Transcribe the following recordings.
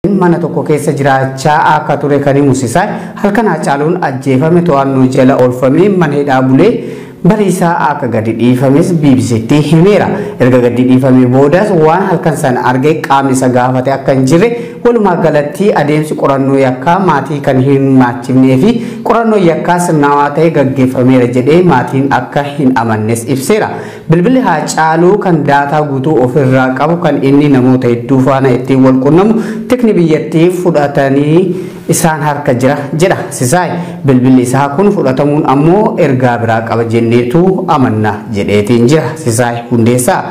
Mana tokko keessa jiraachaa akka ture kan himu Sisaay, halkan Haacaaluun ajjeefame to'annoo jala oolfamee mana hidhaa bulee bariisaa akka gadi dhiifames BBCtti himeera. Erga gadi dhiifamee boodas waan halkan sana arge qaamni isa gaafate akka hin jirre, walumaa galatti adeemsi qorannoo yakkaa maatii kan hin maachifnee fi qorannoo yakkaa sirnaawaa ta'e gaggeeffameera jedhee maatiin akka hin amannes ibseera. Bilbilli Haacaaluu kan daataa guutuu ofirraa qabu, kan inni namoota hedduu faana ittiin wal quunnamu tikni biyyattii fudhatanii isaan harka jira jedha Sisaay. Bilbilli isaa kun fudhatamuun ammoo ergaa biraa qaba jenneetu amanna jedheetiin jira Sisaay Hundeessaa.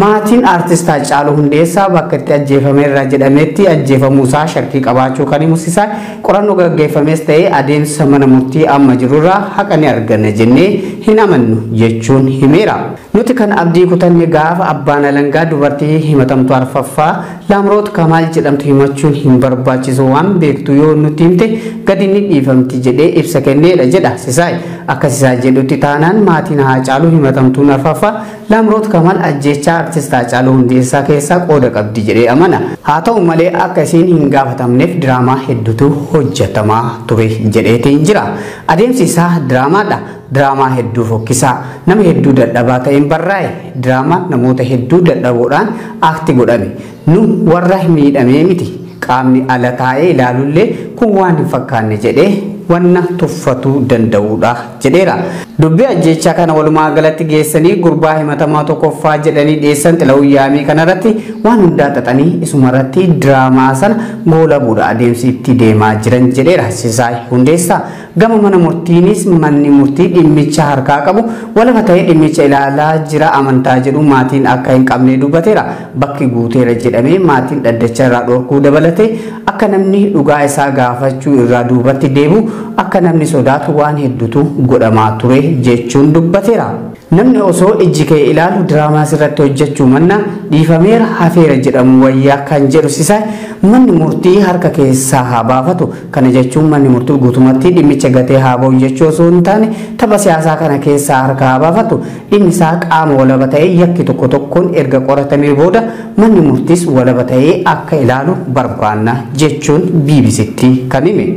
Maatiin aartist Haacaaluu Hundeessaa bakka itti ajjeefameerra jedhametti ajjeefamuu isaa shakkii qabaachuu kan himu Sisaay, qorannoo gaggeeffames ta'ee adeemsa mana murtii amma jirurraa haqa ni arganna jennee hin amannu jechuun himeera. Nuti kan abdii kutanne gaafa abbaan alangaa dubartii himatamtu arfaffaa Laamroot Kamaal jedhamtu himachuun hin barbaachisu, waan beektu yoo nutti himte gadi ni dhiifamti jedhee ibsa kenneedha jedha Sisaay. Akka Sisaay jedhutti taanaan maatiin Haacaaluu himatamtuun arfaffaa Laamroot Kamaal ajjeechaa aartist Haacaaluu Hundeessaa keessaa qooda qabdi jedhee amana. Haa ta'u malee akka isiin hin gaafatamneef diraamaa hedduutu hojjetamaa ture jedheetiin jira. Adeemsi isaa diraamaadha. Diraamaa hedduu fokkisaa, nama hedduu dadhabaa ta'een barraa'e, diraamaa namoota hedduu dadhaboodhaan akti godhame. Nu warra miidhamee miti, qaamni ala taa'ee ilaalullee kun waan hin fakkaanne jedhee wanna tuffatuu danda'udha jedheera. Dubbii ajjeechaa kana walumaa galatti geessanii gurbaa himatamaa tokkoffaa jedhanii dhiyeessan Xila'uu Yaamii kanarratti waan hundaa xaxanii isumarratti diraamaa sana goolabuudha adeemsi itti deemaa jiran jedheera Sisaay Hundeessaa. Gama mana murtiinis manni murtii dhimmicha harkaa qabu walaba ta'ee dhimmicha ilaalaa jira amantaa jedhu maatiin akka hin qabne dubbateera. Bakki guuteera jedhamee maatiin dhaddacha irraa dhorkuu dabalatee akka namni dhugaa isaa gaafachuu irraa duubatti deebi'u, akka namni sodaatu waan hedduutu godhamaa ture jechuun dubbateera. Namni osoo ijji kee ilaalu diraamaa sirratti hojjechuu manna dhiifameera hafeera jedhamu wayyaa kan jedhu Sisaay, manni murtii harka keessaa haa baafatu. Kana jechuun manni murtii guutumatti dhimmicha gatee haa ba'u jechuu osoo hin taane, tapha siyaasaa kana keessaa harka haa baafatu. Dhimmi isaa qaama walaba ta'ee yakki tokko tokkoon erga qoratamee booda manni murtiis walaba ta'ee akka ilaalu barbaanna jechuun BBCtti kan hime.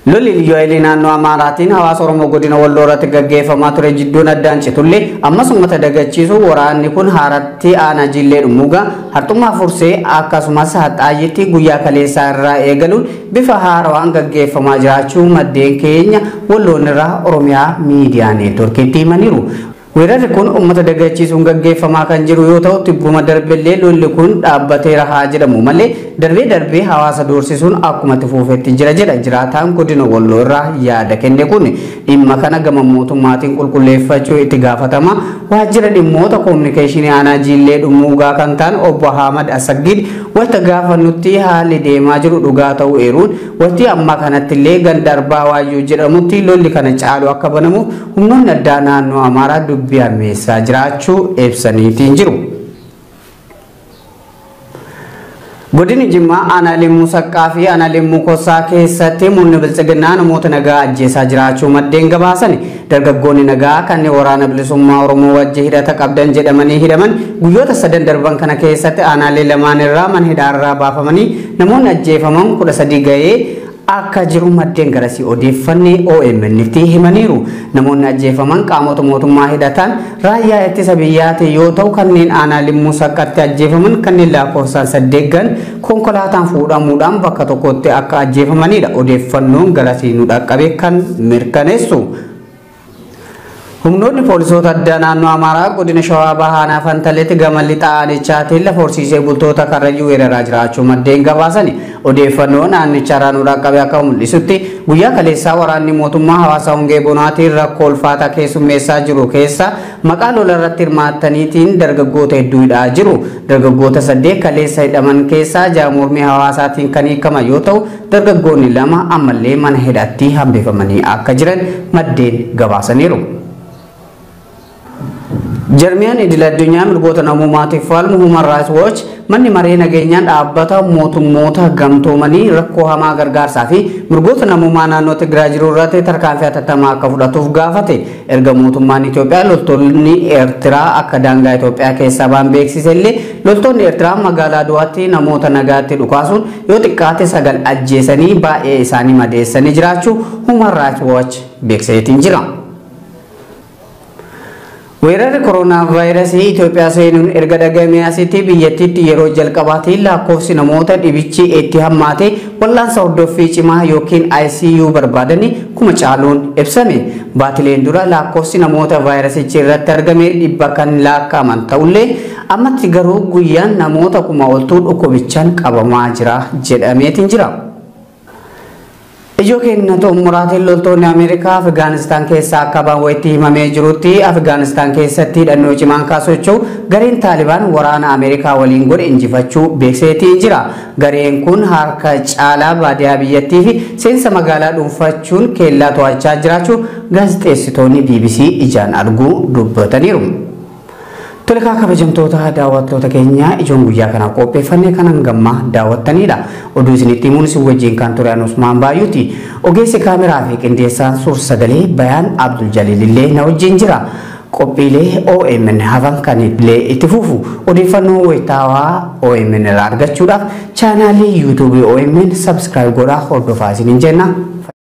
Lolli Liyyuu Haayilii naannoo Amaaraatiin hawaasa Oromoo godina Walloo irratti gaggeeffamaa ture jidduun addaan citullee ammas uummata dagachiisu waraanni kun haaratti aanaa Jillee Dhummuugaa, Harxummaa Fursee akkasumas Haxaayyitti guyyaa kaleessaa irraa eegaluun bifa haarawaan gaggeeffamaa jiraachuu maddeen keenya Walloon irraa Oromiyaa Miidiyaa Neetworkiitti himaniiru. Weerarri kun uummata dagachiisuun gaggeeffamaa kan jiru yoo ta'u, tibbuma darbellee lolli kun dhaabbateera haa jedhamu malee darbee darbee hawaasa doorsisuun akkuma itti fufetti jira jedha jiraataan godina Walloo irraa yaada kenne kun. Dhimma kana gama mootummaatiin qulqulleeffachuu itti gaafatama waajjira dhimmoota koominikeeshinii aanaa Jiillee Dhummuugaa kan ta'an obbo Ahmad Asaggiid wanta gaafannutti haalli deemaa jiru dhugaa ta'uu eeruun, wanti ammaa kanatti illee ganda Arbaa Waayyuu jedhamutti lolli kana caalu akka banamuuf humnoonni addaa naannoo Amaaraa dubbii hammeessaa jiraachuu ibsaniitiin jiru. Godini Jimmaa aanaa Limmuu Saqqaa fi aanaa Limmuu Kossaa keessatti murni biltsiginnaa namoota nagaa ajjeesaa jiraachuu maddeen gabaasan. Dargaggoonni nagaa kanneen waraana bilisummaa Oromoo wajji hidhata qabdan jedhamanii hidhaman guyyoota sadan darban kana keessatti aanaalee lamaan irraa mana hidhaarraa baafamanii namoonni ajjeefaman 13 ga'ee akka jiru maddeen garasii odeeffannee OMN tti himaniiru. Namoonni ajjeefaman qaamota mootummaa hidhatan raayyaa ittisa biyyaati yoo ta'u, kanneen aanaa Limmuu Saqqatti ajjeefaman kanneen lakkoofsaan 8 gan konkolaataan fuudhamuudhaan bakka tokkotti akka ajjeefamanidha odeeffannoon garasii nu dhaqqabe kan mirkaneessu. Humnoonni poolisoota addaa naannoo Amaaraa godina Shawaa Bahaa aanaa Fantaleetti gama lixa aanichaatiin lafa horsiisee bultoota Karrayyuu weeraraa jiraachuu maddeen gabaasani. Odeeffannoo naannicharraa nu dhaqqabe akka mul'isutti, guyyaa kaleessaa waraanni mootummaa hawaasa hongee bonaatiin rakkoo ulfaataa keessummeessaa jiru keessa maqaa lola irratti hirmaattaniitiin dargaggoota hedduu hidhaa jiru. Dargaggoota 8 kaleessa hidhaman keessaa 6 mormii hawaasaatiin kan hiikaman yoo ta'u, dargaggoonni 2 ammallee mana hidhaatti hambifamanii akka jiran maddeen gabaasaniiru. Jarmiyaan idil addunyaa mirgoota namoomaatiif falmu Human Rights Watch manni maree nageenyaa dhaabbata mootummoota gamtoomanii rakkoo hamaa gargaarsaa fi mirgoota namoomaa naannoo Tigraay jiru irratti tarkaanfii hatattamaa akka fudhatuuf gaafate. Erga mootummaan Itoophiyaa loltoonni Eertiraa akka daangaa Itoophiyaa keessaa ba'an beeksise illee loltoonni Eertiraa magaalaa Aduwaatti namoota nagaatti dhukaasuun yoo xiqqaate 9 ajjeesanii baay'ee isaanii madeessanii jiraachuu Human Rights Watch beeksiseetiin jira. Weerarri koronaa vaayirasii Itoophiyaa seenuun erga dhaga'amee asitti biyyattiitti yeroo jalqabaatiin lakkoofsi namoota dhibichi itti hammaate wal'aansa hordoffii cimaa yookiin ICU barbaadanii 1000 caaluun ibsame. Baatileen dura lakkoofsi namoota vaayirasichi irratti argame 100 kan lakkaa'aman ta'ullee ammatti garuu guyyaan namoota 1000 oltu dhukkubichaan qabamaa jira jedhameetiin jira. Ijoo kenna xumuraatiin loltoonni Ameerikaa Afgaanistaan keessaa akka ba'an wayitti himamee jirutti Afgaanistaan keessatti hidhannoo cimaan kaasochuu gareen Taalibaan waraana Ameerikaa waliin godhe injifachuu beeksiseetii jira. Gareen kun harka caalaa baadiyaa biyyattii fi seensa magaalaa dhuunfachuun kellaa to'achaa jiraachuu gaazexeessitoonni BBC ijaan arguu dubbataniiru. Tolekaa kabajamtoota daawwattoota keenya ijoon guyyaa kanaaf qopheeffanne kan hangammaa daawwattanidha. Oduu isinitti himuun isin wajjin kan ture Usmaan Baay'uuti. Ogeessi kaameraa fi qindeessaan suur-sagalee Bayaan Abdul Jaliil illee na wajjin jira. Qophiilee OMN hafan kan illee itti fufu odeeffannoo wayitaawaa OMN irraa argachuudhaaf chaanaalii YouTube OMN subscribe godhaa hordofaa isiniin jenna.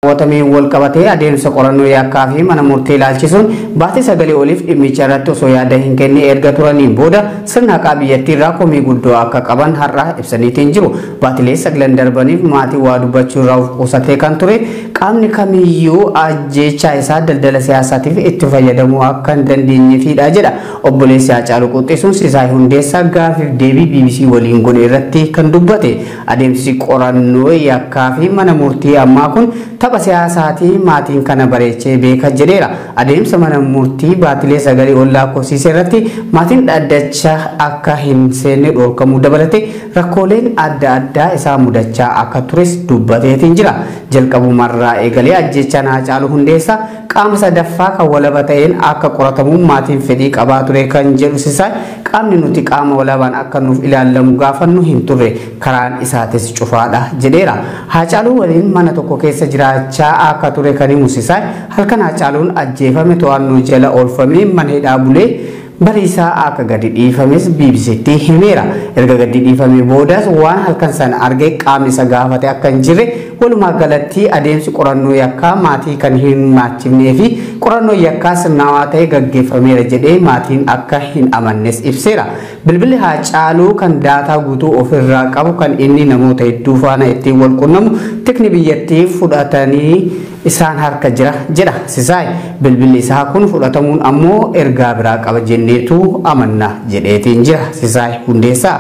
Raawwatameen wal qabatee adeemsa qorannoo yakkaa fi mana murtii ilaalchisuun baatii 9 oliif dhimmicha irratti osoo yaada hin kenne erga turaniin booda sirna haqaa biyyattii irraa komii guddoo akka qaban har'a ibsaniitiin jiru. Baatilee 9 darbaniif maatii waa dubbachuu irraa of qusatee kan ture qaamni kamiyyuu ajjeechaa isaa daldala siyaasaatiif itti fayyadamuu akka hin dandeenyeefidha jedha. Obboleessi Haacaaluu Quxxisuun Sisaay Hundeessaa gaafiif deebii BBC waliin godhe irratti kan dubbate. Adeemsi qorannoo yakkaa fi mana murtii ammaa kun tapha siyaasaatii maatiin kana bareechee beeka jedheera. Adeemsa mana murtii baatilee 9 ol lakkoofsise irratti maatiin dhaddacha akka hin seenne dhorkamuu dabalate rakkooleen adda addaa isaa mudachaa akka tures dubbateetiin jira. Jalqabumarraa eegalee ajjechaan Haacaaluu Hundeessaa qaama sadaffaa kan walaba ta'een akka qoratamu maatiin fedhii qabaa ture kan jedhu Sisaay qaamni nuti qaama walabaan akka nuuf ilaalamu gaafannu hin turre karaan isaatis cufaadha jedheera. Haacaaluu waliin mana tokko keessa jiraachaa akka ture kan himu Sisaay halkan Haacaaluun ajjeefame to'annoo jala oolfamee mana hidhaa bulee bariisaa akka gadi dhiifames BBCtti himeera. Erga gadi dhiifamee boodas waan halkan sana arge qaamni isa gaafate akka hin jirre walumaa galatti adeemsi qorannoo yakkaa maatii kan hin maachifnee fi qorannoo yakkaa sirnaawaa ta'e gaggeeffameera jedhee maatiin akka hin amannes ibseera. Bilbilli Haacaaluu kan daataa guutuu ofirraa qabu kan inni namoota hedduu faana ittiin wal quunnamu tikni biyyattii fudhatanii isaan harka jira jedha Sisaay. Bilbilli isaa kun fudhatamuun ammoo ergaa biraa qaba jenneetu amanna jedheetiin jira Sisaay Hundeessaa.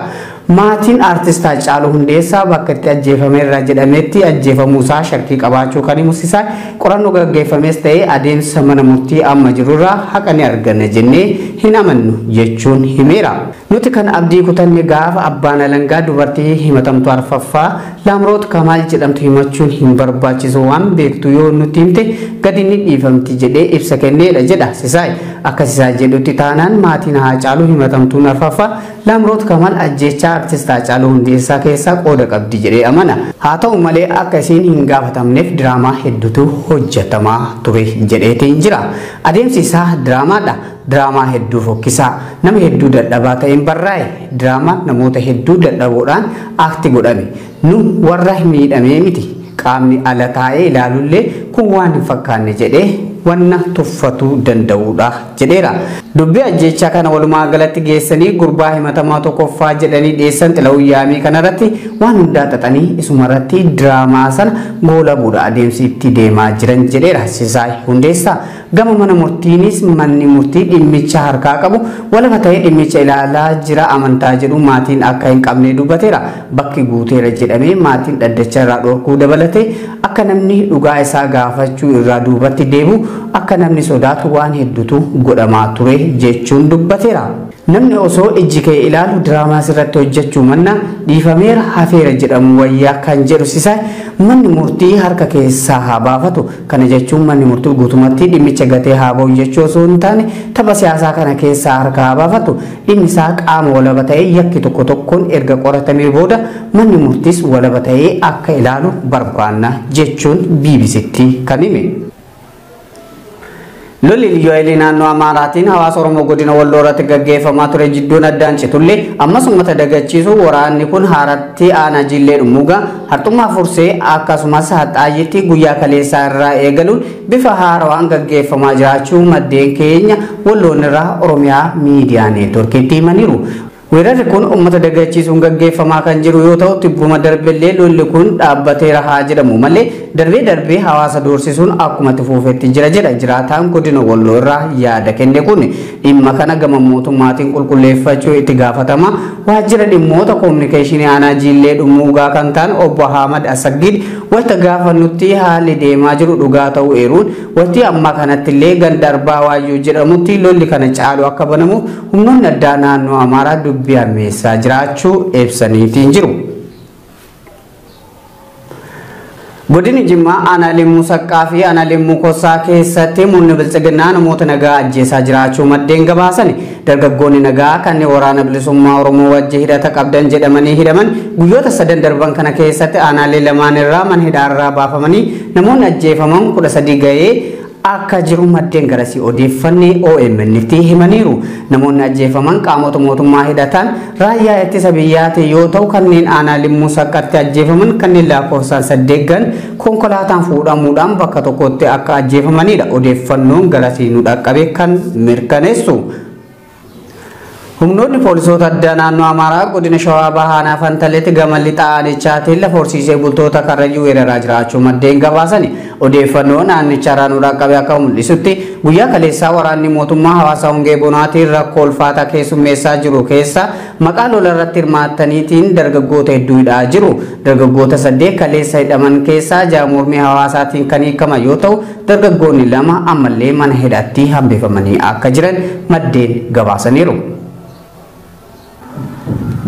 Maatiin aartist Haacaaluu Hundeessaa bakka itti ajjeefameerra jedhametti ajjeefamuu isaa shakkii qabaachuu kan himu Sisaay qorannoo gaggeeffames ta'ee adeemsa mana murtii amma jirurraa haqa ni arganna jennee hin amannu jechuun himeera. Nuti kan abdii kutanne gaafa abbaan alangaa dubartii himatamtu arfaffaa Laamroot Kamaal jedhamtu himachuun hin barbaachisu waan beektu yoo nutti himte gadi ni dhiifamti jedhee ibsa kenneedha jedha Sisaay. Akka Sisaay jedhutti taanaan maatiin Haacaaluu himatamtuun arfaffaa Laamroot Kamaal ajjeechaa aartist Haacaaluu Hundeessaa keessaa qooda qabdi jedhee amana. Haa ta'u malee akka isiin hin gaafatamneef diraamaa hedduutu hojjetamaa ture jedheetiin jira. Adeemsi isaa diraamaadha. Diraamaa hedduu fokkisaa nama hedduu dadhabaa ta'een barraa'e diraamaa namoota hedduu dadhaboodhaan aakti godhame. Nu warra miidhamee miti qaamni ala taa'ee ilaalullee kun waan hin fakkaanne jedhee wanna tuffatuu danda'uudha jedheera. Dubbii ajjeechaa kana walumaa galatti geessanii gurbaa himatamaa tokkoffaa jedhanii dhiyeessan Xila'uu Yaamii kanarratti waan hundaa xaxanii isumarratti diraamaa sana goolabuudha adeemsi itti deemaa jiran jedheera Sisaay Hundeessaa. Gama mana murtiinis manni murtii dhimmicha harkaa qabu walaba ta'ee dhimmicha ilaalaa jira amantaa jedhu maatiin akka hin qabne dubbateera. Bakki guuteera jedhamee maatiin dhaddacha irraa dhorkuu dabalatee akka namni dhugaa isaa gaafachuu irraa duubatti deebi'u akka namni sodaatu waan hedduutu godhamaa ture jechuun dubbateera. Namni osoo ijji kee ilaalu diraamaa sirratti hojjechuu manna dhiifameera hafeera jedhamu wayyaa kan jedhu Sisaay manni murtii harka keessaa haa baafatu. Kana jechuun manni murtii guutumatti dhimmicha gatee haa ba'u jechuu osoo hin taane tapha siyaasaa kana keessaa harka haa baafatu. Dhimmi isaa qaama walaba ta'ee yakki tokko tokkoon erga qoratamee booda manni murtiis walaba ta'ee akka ilaalu barbaanna jechuun BBCtti kan hime. Lolli Liyyuu Haayilii naannoo Amaaraatiin hawaasa Oromoo godina Walloo irratti gaggeeffamaa ture jidduun addaan citullee ammas uummata dagachiisu waraanni kun haaratti aanaa Jillee Dhummuugaa Harxummaa Fursee akkasumas Haxaayyitti guyyaa kaleessaa irraa eegaluun bifa haarawaan gaggeeffamaa jiraachuu maddeen keenya Walloon irraa Oromiyaa Miidiyaa Neetworkiitti himaniiru. Weerarri kun uummata dagachiisuun gaggeeffamaa kan jiru yoo ta'u tibbuma darbellee lolli kun dhaabbateera haa jedhamu malee darbee darbee hawaasa doorsisuun akkuma itti fufeetti jira jedha jiraataan godina Walloo irraa yaada kenne kun. Dhimma kana gama mootummaatiin qulqulleeffachuu itti gaafatama waajjira dhimmoota koominikeeshinii aanaa Jillee Dhummuugaa kan ta'an obbo Ahmad Asaggiid wanta gaafannutti haalli deemaa jiru dhugaa ta'uu eeruun wanti ammaa kanatti illee ganda Arbaa Waayyuu jedhamutti lolli kana caalu akka banamuuf humnoonni addaa naannoo Amaaraa dubbii ammeessaa jiraachuu ibsaniitiin jiru. Godina Jimmaa aanaa Limmuu Saqqaa fi aanaa Limmuu Kossaa keessatti murni biltsiginnaa namoota nagaa ajjeesaa jiraachuu maddeen gabaasan. Dargaggoonni nagaa kanneen waraana bilisummaa Oromoo wajjin hidhata qabdan jedhamanii hidhaman guyyoota sadan darban kana keessatti aanaalee lamaan irraa mana hidhaarraa baafamanii namoonni ajjeefaman 13 ga'ee akka jiru maddeen garasii odeeffannee OMN tti himaniiru. Namoonni ajjeefaman qaamota mootummaa hidhatan raayyaa ittisa biyyaati yoo ta'u kanneen aanaa Limmuu Saqqatti ajjeefaman kanneen lakkoofsaan 8 gan konkolaataan fuudhamuudhaan bakka tokkotti akka ajjeefamanidha. Odeeffannoon garasii nu dhaqqabe kan mirkaneessu. Humnoonni poolisoota addaa naannoo Amaaraa godina Shawaa Bahaa aanaa Fantaleetti gama lixa aanichaatiin lafa horsiisee bultoota Karrayyuu weeraraa jiraachuu maddeen gabaasani. Odeeffannoo naannicharraa nu dhaqqabe akka mul'isutti guyyaa kaleessaa waraanni mootummaa hawaasa hongee bonaatiin rakkoo ulfaataa keessummeessaa jiru keessa maqaa lola irratti hirmaattaniitiin dargaggoota hedduu hidhaa jiru. Dargaggoota 8 kaleessa hidhaman keessaa 6 mormii hawaasaatiin kan hiikaman yoo ta'u dargaggoonni 2 ammallee mana hidhaatti hambifamanii akka jiran maddeen gabaasaniiru.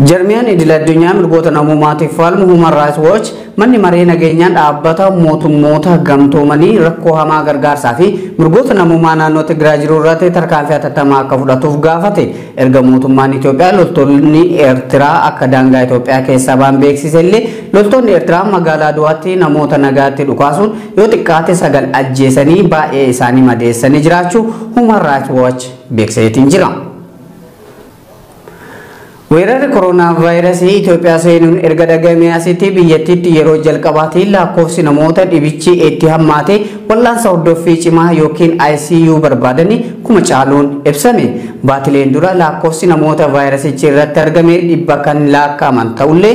Jarmiyaan idil addunyaa mirgoota namoomaatiif falmu Human Rights Watch manni maree nageenyaan dhaabbata mootummoota gamtoomanii rakkoo hamaa gargaarsaa fi mirgoota namoomaa naannoo Tigraay jiru irratti tarkaanfii hatattamaa akka fudhatuuf gaafate. Erga mootummaan Itoophiyaa loltoonni Eertiraa akka daangaa Itoophiyaa keessaa ba'an beeksise illee loltoonni Eertiraa magaalaa Aduwaatti namoota nagaatti dhukaasuun yoo xiqqaate 9 ajjeesanii baay'ee isaanii madeessanii jiraachuu Human Rights Watch beeksiseetiin jira. Weerarri koronaa vaayirasii Itoophiyaa seenuun erga dhagahame asitti biyyattiitti yeroo jalqabaatiin lakkoofsi namoota dhibichi itti hammaate wal'aansa hordoffii cimaa yookiin ICU barbaadanii 1000 caaluun ibsame. Baatileen dura lakkoofsi namoota vaayirasichi irratti argame 100 kan lakkaa'aman ta'ullee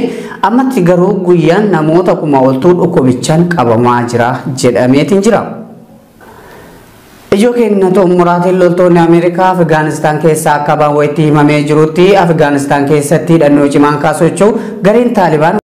ammatti garuu guyyaan namoota 1000 oltu dhukkubichaan qabamaa jira jedhameetiin jira. Ijoo kenna xumuraatiin loltoonni Ameerikaa Afgaanistaan keessaa akka ba'an wayitti himamee jirutti Afgaanistaan keessatti hidhannoo cimaan kaasochuu gareen Taalibaan